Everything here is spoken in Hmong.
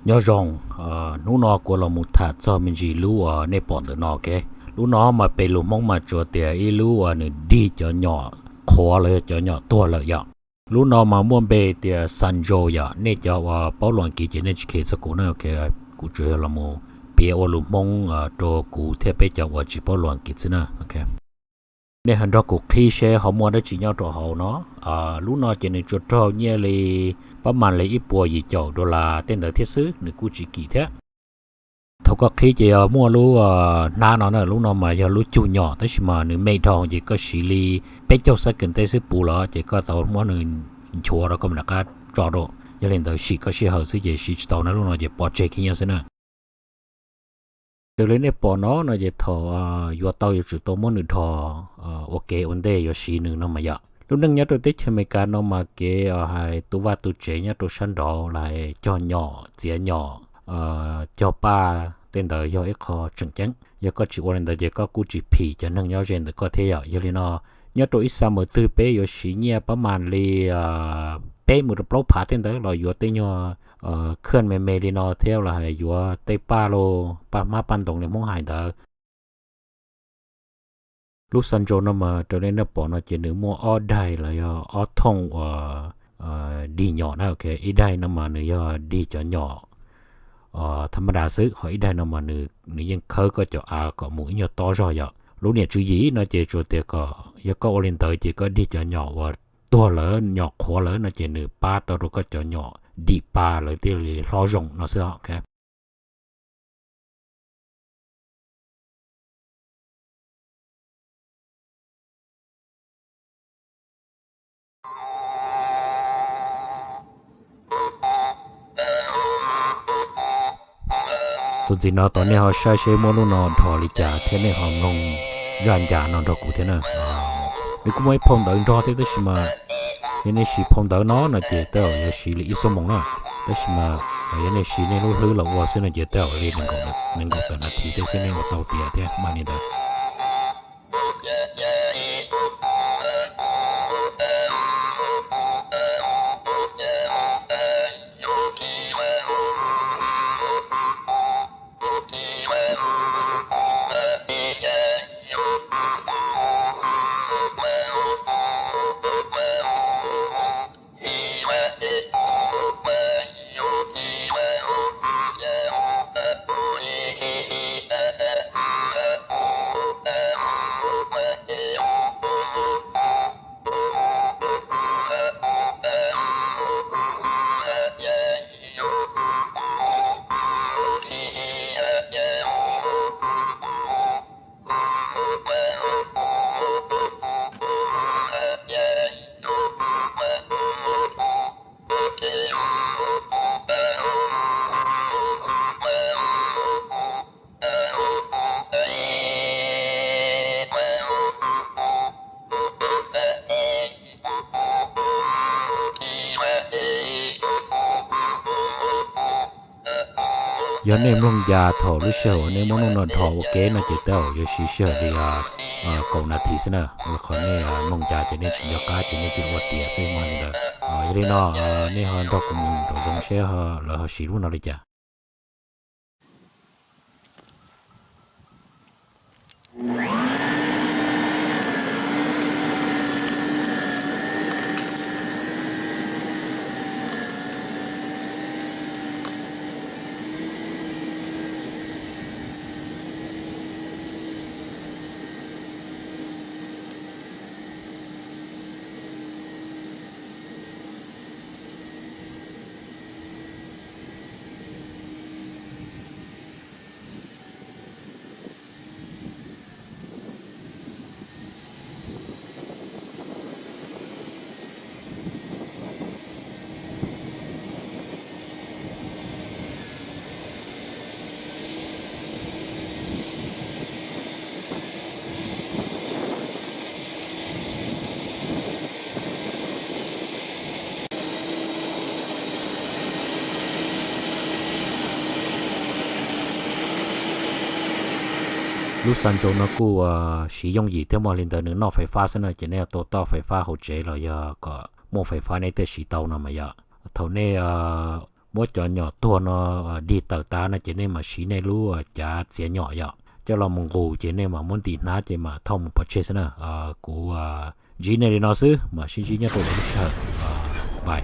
Nyob zoo, hnub no kuv los mus tham txog me ntsis lub uas nej pom ntawm no, ok. Lub no mas peb lus Hmoob mas tsuas tias ib lub uas nws dig cov nyom qhuav los yog cov nyom tuag lawm yom. Lub no mas muaj npe tias Sancho yom, nej cov uas paub lus Askiv ces nej tsis kheev txog kuv na, ok. Kuv tsuas yog los mus piav ua lus Hmoob rau kuv thiab peb cov uas tsis paub lus Askiv xwb na, ok. Nej ho nrog kuv qhib seb ho muaj dab tsi nyob rau hauv no. Lub no ces nws tsuas raug nyiaj li pab mas li ib puas yim caum dollar tej ntawd thiab xwb, nws kuj tsis kim thiab. Thaum koj qhib ces yog muaj lub hnab no na, lub no mas yog lub cug nyom, tab sis mas nws me dhau ces koj siv li peb caug second tej xwb puv lawm ces koj tau muab nws nchuav rau koj mam rov qab tso rau. Yog li ntawd sim koj sij hawm xwb ces siv tsis tau na, lub no ces pov tseg kiag nyiaj xwb na. Raws li nej pom no no ces thaum yuav tau yuav tsum tau muab nws dhos ua kev ua ntej yuav siv nws no mas yom. Lub neej nyob rau teb chaws Amelikas no mas kev hais tu vaj tu tsev nyob rau sab nraud los hais cog nyom txiav nyom cog paj tej ntawd yog ib qho tseem ceeb. Yog koj tsis ua li ntawd ces koj kuj tsis phim cov neeg nyob ze ntawm koj thiab yom. Yog li no, nyob rau ib summer twg peb yuav siv nyiaj pab mas li peb mus rau plaub phav tej ntawd los yuav tej nyuag khaj me me li no thiab los hais yuav tej paj los paj hmab paj ntoos li Hmoob hais ntawd. Lub Sancho no mas raws li nej pom no ces nws muaj ob daig los yog ob thooj uas dig nyom na, ok. Ib daig no mas nws yog dig cov nyom thas mas das xwb, ho ib daig no mas nws yeej khawb koj cov av kom mus ib nyuag tob zog yom. Lub niam tswv yim no ces tsuas tias kom yog koj ua li ntawd ces koj dig cov nyom uas tuag lawm, nyom qhuav lawm no ces nws pab tau rau koj cov nyom dim pa lawv thiaj li hlob zoo no xwb, ok. Tus ntxiv no tos nej ho saib seb muab lub no dhos li cas thiab nej ho mloog zaj ncas no nrog kuv thiab na. Nws kuj muaj ib phau ntawv nrog thiab tab sis mas yog nej siv phau ntawv no no ces tej zaum yuav siv li ib xuab moos na. Tab sis mas yog nej siv nej lub hlwb los ua xwb no ces tej zaum li nees nkaum tawm nas this tej xwb nej ua tau tiav thiab mas li ntawd. Yog nej mloog ncas thaum lub sij hawm uas nej muab lub no dhos ua ke no ces tej zaum yuav siv sij hawm li kaum nas this xwb na. Qhov nej mloog ncas ces nej tsis nco qab ces nej cia li ua tiav xwb mas li ntawd. Yog li no, nej ho nrog kuv mus nraum zoov seb lawv ho siv lub no li cas. Lub xas ntsaus no kuj siv yooj yim thiab mas li ntawd nws noj fais fab xwb no ces nej tau toj fais fab hauv tsev los yog kom muaj fais fab nej thiaj siv tau no mas yog thaum nej muab cov nyom tuag no dig tawm tas no ces nej mam siv nej lub cav txiav nyom yom coj los mus nqus ces nej mam muab ntim hnab ces mam thauj mus pov tseg xwb na. Kuv ntsib nej li no xwb, mam sib ntsib nyob rau lwm lub sij hawm. Bye.